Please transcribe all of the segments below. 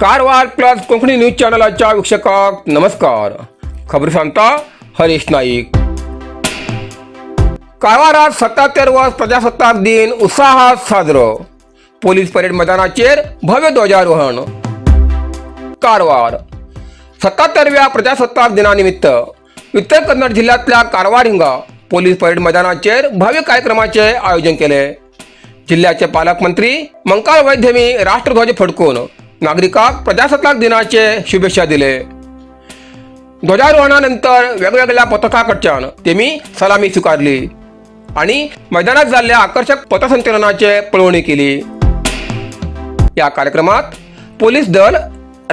Karwar plus Konkani news चॅनलाच्या वीक्षकांक नमस्कार. खबर सांगता हरीश नाईक. कारवारात 77 प्रजासत्ताक दिन उत्साहात साजरो. पोलीस परेड मैदानाचेर भव्य ध्वजारोहण. कारवार 77व्या प्रजासत्ताक दिनानिमित्त उत्तर कन्नड जिल्ह्यांतल्या कारवार हिंगा पोलीस परेड मैदानाचेर भव्य कार्यक्रमाचे आयोजन केले. जिल्ह्याचे पालकमंत्री मंकाल वैद्यमी राष्ट्रध्वज फडकून नागरिकांक प्रजासत्ताक दिनाचे शुभेच्छा दिले. ध्वजारोहणानंतर वेगवेगळ्या पथकाकडच्यान तेमी सलामी स्वीकारली आणि मैदानात जाल्ल्या आकर्षक पथसंचलनाचे पळोवणी केली. या कार्यक्रमात पोलीस दल,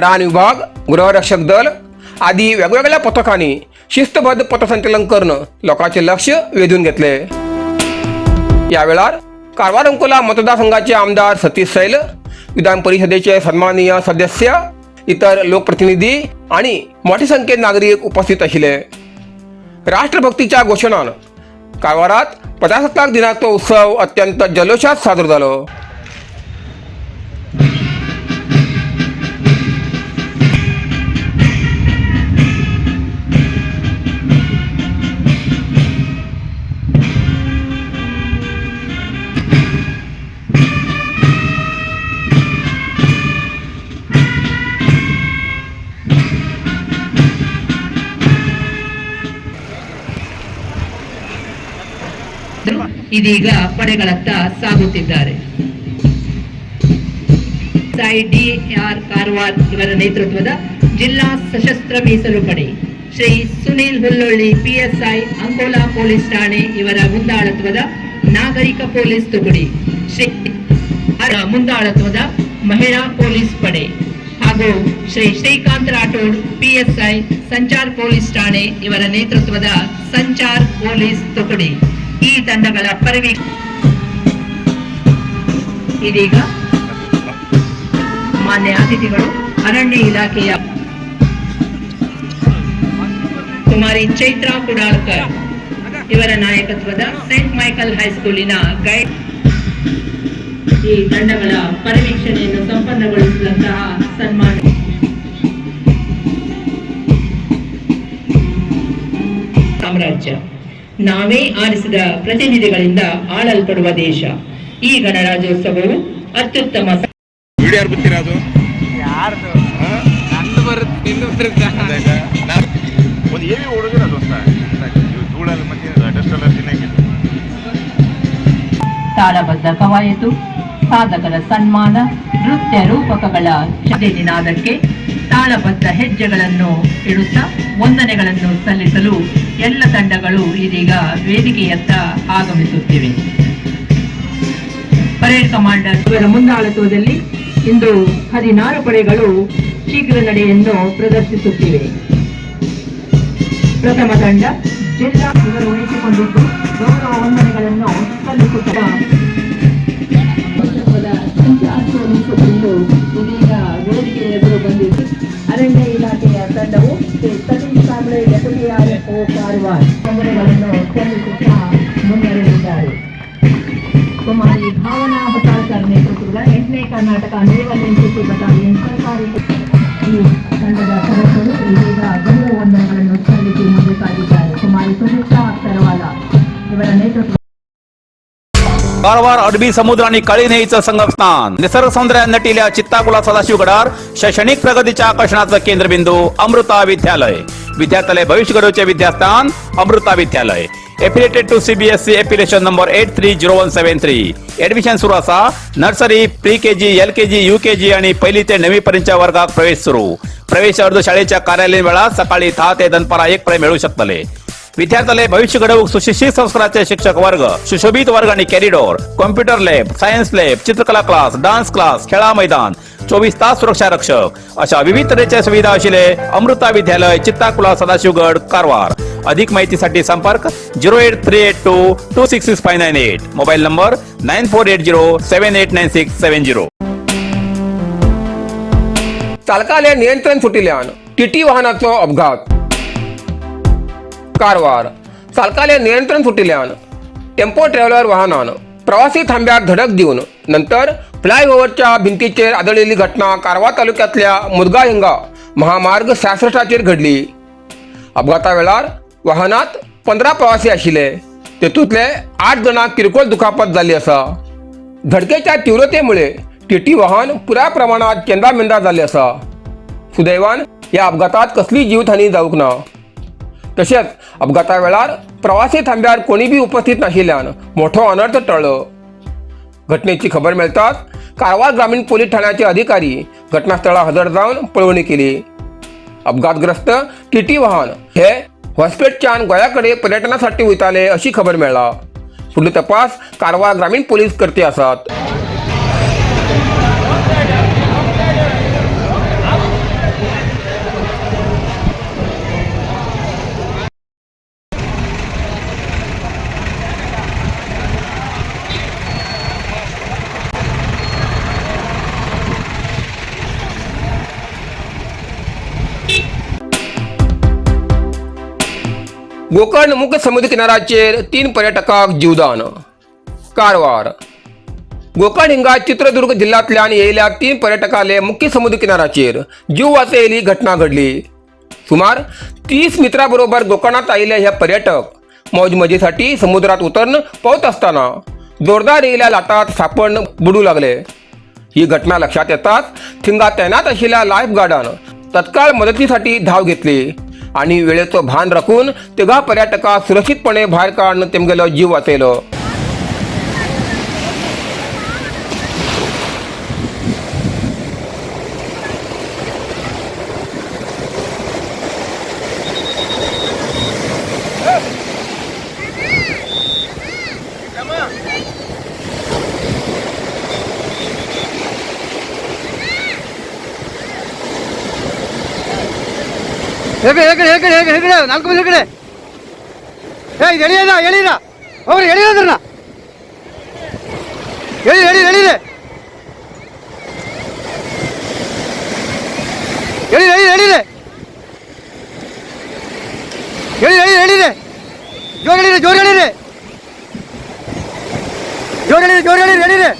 रान विभाग, गृहरक्षक दल आदी वेगवेगळ्या पथकांनी शिस्तबद्ध पथसंचलन करून लोकांचे लक्ष वेधून घेतले. या वेळार कारवार अंकोला मतदारसंघाचे आमदार सतीश सैल, विधान परिषदेचे सन्माननीय सदस्य, इतर लोकप्रतिनिधी आणि मोठे संख्येत नागरिक उपस्थित आशिल्ले. राष्ट्रभक्तीच्या घोशणान कारवारात प्रजासत्ताक दिनाचो उत्सव अत्यंत जल्लोशात साजरो जालो. ಇದೀಗ ಪಡೆಗಳತ್ತ ಸಾಗುತ್ತಿದ್ದಾರೆ. ಡಿ ಆರ್ ಕಾರವಾರ್ ಇವರ ನೇತೃತ್ವದ ಜಿಲ್ಲಾ ಸಶಸ್ತ್ರ ಮೀಸಲು ಪಡೆ, ಶ್ರೀ ಸುನೀಲ್ ಹುಲ್ಲೊಳ್ಳಿ ಪಿಎಸ್ಐ, ಅಂಕೋಲಾ ಪೊಲೀಸ್ ಠಾಣೆ ಇವರ ಮುಂದಾಳತ್ವದ ನಾಗರಿಕ ಪೊಲೀಸ್ ತುಕಡಿ, ಶ್ರೀ ಮುಂದಾಳತ್ವದ ಮಹಿಳಾ ಪೊಲೀಸ್ ಪಡೆ ಹಾಗೂ ಶ್ರೀ ಶ್ರೀಕಾಂತ್ ರಾಠೋಡ್ ಪಿಎಸ್ಐ, ಸಂಚಾರ್ ಪೊಲೀಸ್ ಠಾಣೆ ಇವರ ನೇತೃತ್ವದ ಸಂಚಾರ್ ಪೊಲೀಸ್ ತುಕಡಿ, ಈ ತಂಡಗಳ ಪರವಿ ಇದೀಗ ಮಾನ್ಯ ಅತಿಥಿಗಳು ಅರಣ್ಯ ಇಲಾಖೆಯ ಕುಮಾರಿ ಚೈತ್ರಾ ಕುಡಾಳ್ಕರ್ ಇವರ ನಾಯಕತ್ವದ ಸೇಂಟ್ ಮೈಕಲ್ ಹೈಸ್ಕೂಲಿನ ಗೈಡ್ ಈ ತಂಡಗಳ ಪರಿವೀಕ್ಷಣೆಯನ್ನು ಸಂಪನ್ನಗೊಳಿಸಿದಂತಹ ಸನ್ಮಾನ ಸಾಮ್ರಾಜ್ಯ, ನಾವೇ ಆರಿಸಿದ ಪ್ರತಿನಿಧಿಗಳಿಂದ ಆಳಲ್ಪಡುವ ದೇಶ. ಈ ಗಣರಾಜ್ಯೋತ್ಸವವು ಅತ್ಯುತ್ತಮ ವಿಡಿಯೋ ಯಾರು ಬಿತ್ತೀರಾ ಅದು? ಯಾರ್ದು? ನಂದು ಬರುತ್ತೆ, ನಿಂದು ಬರುತ್ತಾ? ಒಂದು ಏವಿ ಹುಡುಗರು ಅದು ಅಂತ ಇವು ಧೂಳಲ್ಲಿ ಮತ್ತೆ ಡಸ್ಟ್ ಎಲ್ಲ ತಿನ್ನಂಗಿಲ್ಲ. ತಾಳಬದ್ಧ ಕವಾಯತು, ಸಾಧಕರ ಸನ್ಮಾನ, ನೃತ್ಯ ರೂಪಕಗಳ ಚಂಡೆ ನಿನಾದಕ್ಕೆ ತಾಳಬದ್ಧ ಹೆಜ್ಜೆಗಳನ್ನು ಇಡುತ್ತಾ ವಂದನೆಗಳನ್ನು ಸಲ್ಲಿಸಲು ಎಲ್ಲ ತಂಡಗಳು ಇದೀಗ ವೇದಿಕೆಯತ್ತ ಆಗಮಿಸುತ್ತಿವೆ. ಪರೇಡ್ ಕಮಾಂಡರ್ ಇವರ ಮುಂದಾಳತ್ವದಲ್ಲಿ ಇಂದು 16 ಪಡೆಗಳು ಶೀಘ್ರ ನಡೆಯನ್ನು ಪ್ರದರ್ಶಿಸುತ್ತಿವೆ. ಪ್ರಥಮ ತಂಡ ಜಿಲ್ಲಾ ಇವರು ವಹಿಸಿಕೊಂಡಿದ್ದು ಗೌರವ ವಂದನೆಗಳನ್ನು ಸಲ್ಲಿಸುತ್ತಾ ಸಂಚಾರ್ ಪೊಲೀಸ್ ತುಕಡಿಯು ಇದೀಗ ವೇದಿಕೆ ಎದುರು ಬಂದಿದೆ. ಅರಣ್ಯ ಇಲಾಖೆಯ ತಂಡವು Shri Satish Kamble, deputy R O Karwar ವಂದನೆಗಳನ್ನು ಸಲ್ಲಿಸುತ್ತಾ ಮುನ್ನಡೆದಿದ್ದಾರೆ. ಕುಮಾರಿ ಭಾವನಾ ಹೊಸಾಳ್ಕರ್ ನೇತೃತ್ವದ 8ನೇ ಕರ್ನಾಟಕ ನೇವಲ್ ಎನ್ಸಿಸಿ ಬಟಾಲಿಯನ್ ಸರ್ಕಾರಿ ಈ ತಂಡದ ಸದಸ್ಯರು ಇದೀಗ ಗೌರವ ವಂದನೆಗಳನ್ನು ಸಲ್ಲಿಸಿ ಮುಂದೆ ಸಾಗಿದ್ದಾರೆ. ಕುಮಾರಿ ಸುಮಿತ್ರಾ ಅಖ್ತರವಾಲ ಇವರ ನೇತೃತ್ವ कारवार अरबी समुद्र आणि काळी न्हंयेचं संगमस्थान, निसर्ग सौंदर्यात नटिल्या चित्ताकुला सदाशिवगडार शैक्षणिक प्रगतीच्या आकर्षणाचं केंद्रबिंदू अमृता विद्यालय. विद्यार्थ्यालय भविष्य घडवचे विद्यास्थान अमृता विद्यालय. Affiliated to CBSE, affiliation number 830173. Admission सुरू असा. Nursery, pre KG, LKG, UKG आणि पहिली ते नववी पर्यंतच्या वर्गात प्रवेश सुरू. प्रवेश अर्ज शाळेच्या कार्यालयीन वेळात सकाळी 10 ते दनपारा 1 पर्यंत मिळू शकतले. विद्यार्थ्याला भविष्य घडवूक सुशिक्षित संस्काराचे शिक्षक वर्ग, सुशोभित वर्ग आणि corridor, computer lab, science lab, चित्रकला क्लास, डान्स क्लास, खेळा मैदान, 24 तास सुरक्षा रक्षक अशा विविध तऱ्हेच्या सुविधा असलेले अमृता विद्यालय, चित्ताकुला, सदाशिवगड, कारवार. अधिक माहितीसाठी संपर्क 08382266598, mobile number 9480789670. चालकाले नियंत्रण सुटिल्ल्यान टीटी वाहनाचो अपघात. कारवार चालकाले नियंत्रण सुटिल्ल्यान टेम्पो ट्रॅव्हलर वाहनान प्रवासी थांब्याक धडक दिवन नंतर फ्लायओव्हरच्या भिंतीचेर आदळिल्ली घटना कारवार तालुक्यांतल्या मुदगा हिंगा महामार्ग 66 घडली. अपघाता वेळार वाहनात 15 प्रवासी आशिल्ले, तेतूंतले 8 जाणांक किरकोळ दुखापत जाल्ली आसा. धडकेच्या तीव्रतेमुळे टीटी वाहन पुराय प्रमाणात चेंदामेंदा जाल्ले आसा. सुदैवान ह्या अपघातात कसली जीवितहानी जावंक ना. तशेंच अपघाता वेळार प्रवासी थांब्यार कोणी बी उपस्थित नाशिल्ल्यान मोठो अनर्थ टळ्ळो. घटनेची खबर मेळटाच कारवार ग्रामीण पोलीस ठाण्याचे अधिकारी घटनास्थळार हजर जावन पळोवणी केली. अपघातग्रस्त टीटी वाहन हे हॉस्पेटच्यान गोंया कडेन पर्यटनासाठी वयताले अशी खबर मेळ्ळा. फुडलो तपास कारवार ग्रामीण पोलीस करते आसात. गोकर्ण मुख्य समुद्र किनाऱ्याचेर 3 पर्यटकांक जीवदान. कारवार गोकर्ण हिंगा चित्रदुर्ग जिल्ह्यांतल्यान येयल्या 3 पर्यटकाले मुख्य समुद्र किनाऱ्याचेर जीव वाचयली घटना घडली. सुमार 30 मित्रांबरोबर गोकर्णात आयिल्ले हे पर्यटक मौज मजेसाठी समुद्रात उतरून पोहत असताना जोरदार येयल्या लाटात सापडून बुडू लागले. ही घटना लक्षात येताच थिंगा तैनात आशिल्ल्या लायफ गार्डान तत्काळ मदतीसाठी धाव घेतली आणि वेळेचो भान राखून तिघा पर्यटकांक सुरक्षितपणे भायर काडून तेमगेलो जीव वाचयलो. ಹೇಗಡೆ ಹೇಗಡೆ ಹೇಗಡೆ ಹೇಗಡೆ ಹೇಗಡೆ ನಾಲ್ಕು ಮಂದಿ ಹೇಗಡೆ. ಏ ಇದು ಎಳಿಯದ ಎಳೀರ ಹೋಗ್ರಿ, ಎಳೀರದ್ರನ್ನ ಎಳಿ ಎಳಿ ಎಳೀರಿ ಎಳಿ ಎಳಿ ಎಳೀರಿ ಎಳಿ ಎಳಿ ಎಳೀರಿ ಜೋರು ಎಳೀರಿ ಜೋರು ಎಳೀರಿ ಜೋರು ಎಳೀರಿ ಜೋರು ಎಳೀರಿ ಎಳೀರಿ.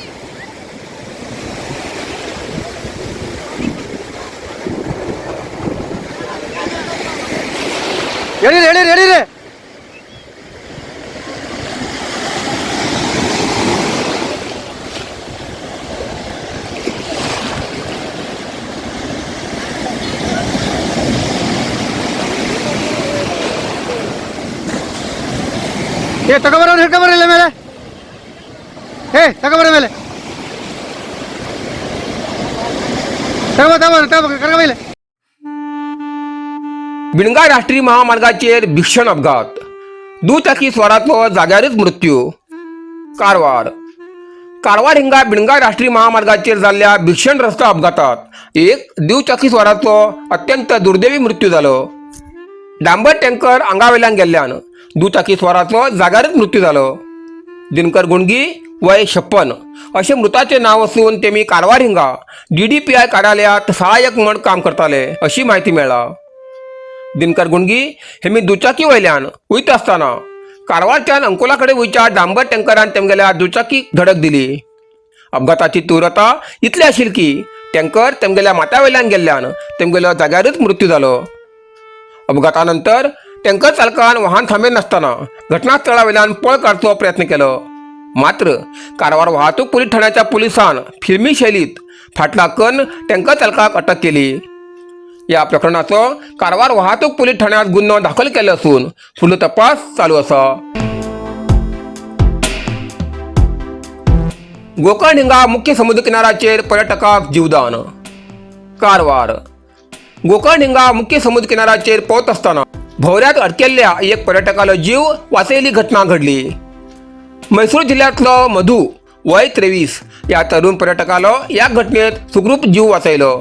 ಎಳೀರಿ ಎಳೀರಿ ಎಳೀರಿ. ಏ ತಗೊಬರೋರು ಹಿಡ್ಕೊಬರಲ್ಲ ಮೇಲೆ, ಏ ತಗೊಬರ ಮೇಲೆ, ತಗೋ ತಗೋ ತಗೋ ಕರ್ಕೊ ಮೇಲೆ. बिणगा राष्ट्रीय महामार्गाचेर भीषण अपघात, दुचाकी स्वाराचो जाग्यारच मृत्यू. कारवार कारवार हिंगा बिणगा राष्ट्रीय महामार्गाचेर जाल्ल्या भीषण रस्तो अपघातात एक दुचाकी स्वाराचो अत्यंत दुर्दैवी मृत्यू जालो. डांबर टँकर आंगावेल्यान गेल्ल्यान दुचाकी स्वाराचो जाग्यारच मृत्यू जालो. दिनकर गुंडगी वय 56 अशें मृताचें नांव आसून तेमी कारवार हिंगा DDPI कार्यालयात सहाय्यक म्हण काम करताले अशी म्हायती मेळ्ळा. दिनकर गुंडगी हे मी दुचाकी वयल्यान वयता आसतना कारवारच्यान अंकोला कडेन वयच्या डांबर टँकरान तेमगेल्या दुचाकीक धडक दिली. अपघाताची तीव्रता इतली आशिल्ली की टँकर तेमगेल्या माथ्या वयल्यान गेल्ल्यान तेमगेलो जाग्यारच मृत्यू जालो. अपघातानंतर टँकर चालकान वाहन थांबयनासतना घटनास्थळा वयल्यान पळ काडचो प्रयत्न केलो. मात्र कारवार वाहतूक पोलीस ठाण्याच्या पोलिसान फिल्मी शैलीत फाटलाग करून टँकर चालकाक अटक केली. या प्रकरणाचो कारवार वाहतूक पोलीस ठाण्यात गुन्हो दाखल केलो असून फुडलो तपास चालू आसा. गोकर्ण हिंगा मुख्य समुद्र किनाऱ्याचेर पर्यटकांक जीवदान. कारवार गोकर्ण हिंगा मुख्य समुद्र किनाऱ्याचेर पोहत आसतना भोवऱ्यात अडकेल्ल्या एक पर्यटकालो जीव वाचयली घटना घडली. मैसूर जिल्ह्यांतलो मधू वय 23 ह्या तरुण पर्यटकालो ह्या घटनेत सुखरूप जीव वाचयलो.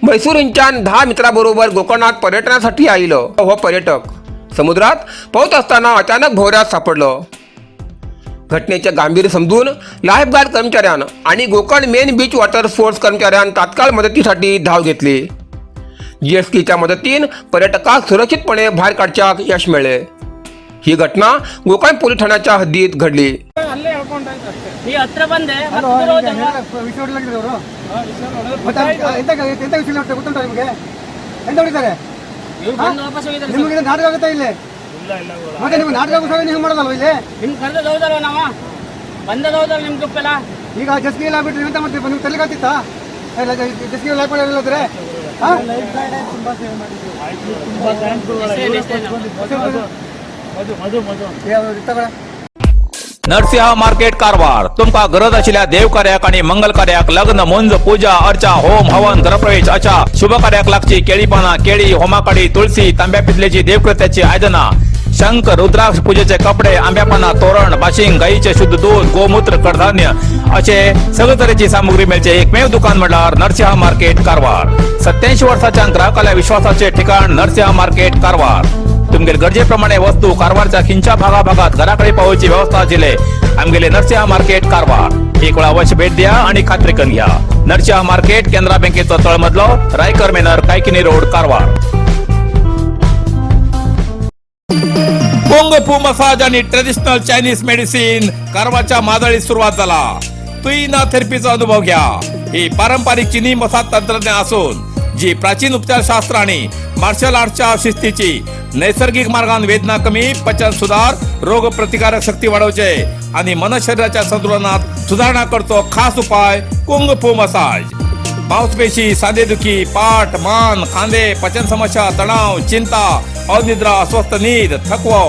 मैसूर हिंच्यान 10 मित्रांबरोबर गोकर्णात पर्यटनासाठी आयिल्लो हो पर्यटक समुद्रात पोहत असताना अचानक भोवऱ्यात सापडलो. घटनेचे गांभीर्य समजून लायफगार्ड कर्मचाऱ्यान आणि Gokarna main beach water sports कर्मचाऱ्यान तात्काळ मदतीसाठी धाव घेतली. जेटस्कीच्या मदतीन पर्यटकाक सुरक्षितपणे भायर काडच्याक यश मेळ्ळें. ही घटना गोकर्ण पोलीस ठाण्याच्या हद्दीत घडली. ಈ ಹತ್ರ ಬಂದೆ ಮತ್ತೆ ದೂರ ಹೋದಲ್ವಾ? ವಿಷಯ ಹೊಡಿಲಾಗಿದ್ರು ಅವರು. ಮತ್ತೆ ಎಂತ ಎಂತ ವಿಷಯ ಹೊಡಿತಾರೆ ಗೊತ್ತುಂಟಾ ನಿಮಗೆ? ಎಂತ ಹೊಡಿತಾರೆ? ಇವ್ರು ಬಂದು ವಾಪಸ್ ಹೋಗಿದ್ದಾರೆ ಸರ್. ನಿಮಗೆ ಇದು ನಾಟಕ ಆಗುತ್ತಾ ಇಲ್ಲಿ? ಮತ್ತೆ ನಿಮ್ಗೆ ನಾಟಕ ಆಗುತ್ತಾ? ನೀವು ಮಾಡೋದಲ್ವ ಇಲ್ಲಿ? ನಿಮ್ ಕರೆದದ್ದು ಹೌದಲ್ವಾ? ನಾವ ಬಂದದ್ದು ಹೌದಲ್ಲ ನಿಮ್ ಗ್ರೂಪ್ ಎಲ್ಲ? ಈಗ ಜಸ್ಗಿ ಎಲ್ಲ ಬಿಟ್ರೆ ಎಂತ ಮಾಡ್ತೀವಿ? ನಿಮ್ಗೆ ತಲೆಗೆ ಆಗ್ತಿತ್ತಾ? ಜಸ್ಗಿ ಎಲ್ಲ ಹಾಕೊಳ್ಳಿಲ್ಲದ್ರೆ? ಹಾಂ. ತಗೊಳ್ಳ. नरसिंह मार्केट कारवार. तुमकां गरज आशिल्ल्या देव कार्याक आनी मंगल कार्याक, लग्न, मुंज, पूजा अर्चा, होम हवन, घरप्रवेश अशा शुभ कार्याक लागची केळी पानां, केळी, होमाकाडी, तुळसी, तांब्या पितलेची देवकृत्याची आयदनां, शंख, रुद्राक्ष, पूजेचे कपडे, आंब्या पानां, तोरण, बाशिंग, गायीचे शुद्ध दूध, गोमूत्र, कडधान्य असे सगळे तरेची सामुग्री मेळचे एकमेव दुकान म्हणल्यार नरसिंह मार्केट कारवार. 87 वर्साच्या ग्राहकाल्या विश्वासाचे ठिकाण नरसिंह मार्केट कारवार. तुमगेले गरजेप्रमाणे वस्तू कारवारच्या खिंच्या भागाभागात घराकडे पावोवची व्यवस्था आशिल्ले आमगेले नरसिंह मार्केट कारवार. एक वेळा अवश्य भेट द्या आणि खात्री करून घ्या. नरसिंह मार्केट, केनरा बँकेचो तळमजलो, रायकर मेनर, कायकिनी रोड, कारवार. कुंग फू मसाज आणि ट्रेडिशनल चायनीज मेडिसिन कारवारच्या मादळीत सुरुवात झाला. तुईना थेरपीचा अनुभव घ्या. ही पारंपरिक चिनी मसाज तंत्रज्ञान असून जी प्राचीन उपचारशास्त्र आणि मार्शल आर्टच्या शिस्तीची नैसर्गिक मार्गान वेदना कमी, पचन सुधार, रोग प्रतिकारक शक्ती वाढवचे आणि मन शरीराच्या संतुलनात सुधारणा करतो खास उपाय कुंग फू मसाज. मांसपेशी, सांधेदुखी, पाठ, मान, खांदे, पचन समस्या, तणाव, चिंता, अनिद्रा, अस्वस्थ नीद, थकवा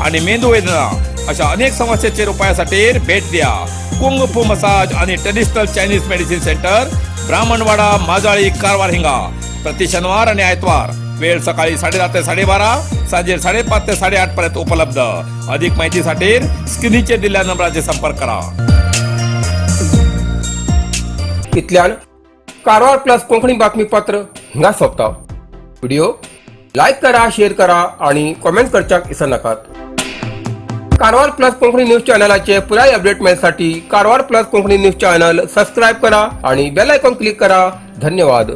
आणि मेंदू वेदना अशा अनेक समस्येचेर उपायासाठी भेट द्या कुंग फू मसाज आणि traditional Chinese medicine centre, Brahmanwada, Majali, Karwar हिंगा. प्रति शनिवार आणि आयतवार, वेळ सकाळी 10:30 ते 12:30, सांजे 5:30 ते 8:30 पर्यंत उपलब्ध. अधिक माहितीसाठी स्क्रीनचेर दिलेल्या नंबराचे संपर्क करा. इतल्यान कारवार प्लस कोंकणी बातमीपत्र हिंगा सोंपता. व्हिडिओ लायक करा, शेअर करा आणि कॉमेंट करच्याक विसरनाकात. कारवार प्लस कोंकणी न्यूज चॅनलाचे पुराय अपडेट मेळसाठी Karwar plus Konkani news channel subscribe करा आणि बेल आयकॉन क्लिक करा. धन्यवाद.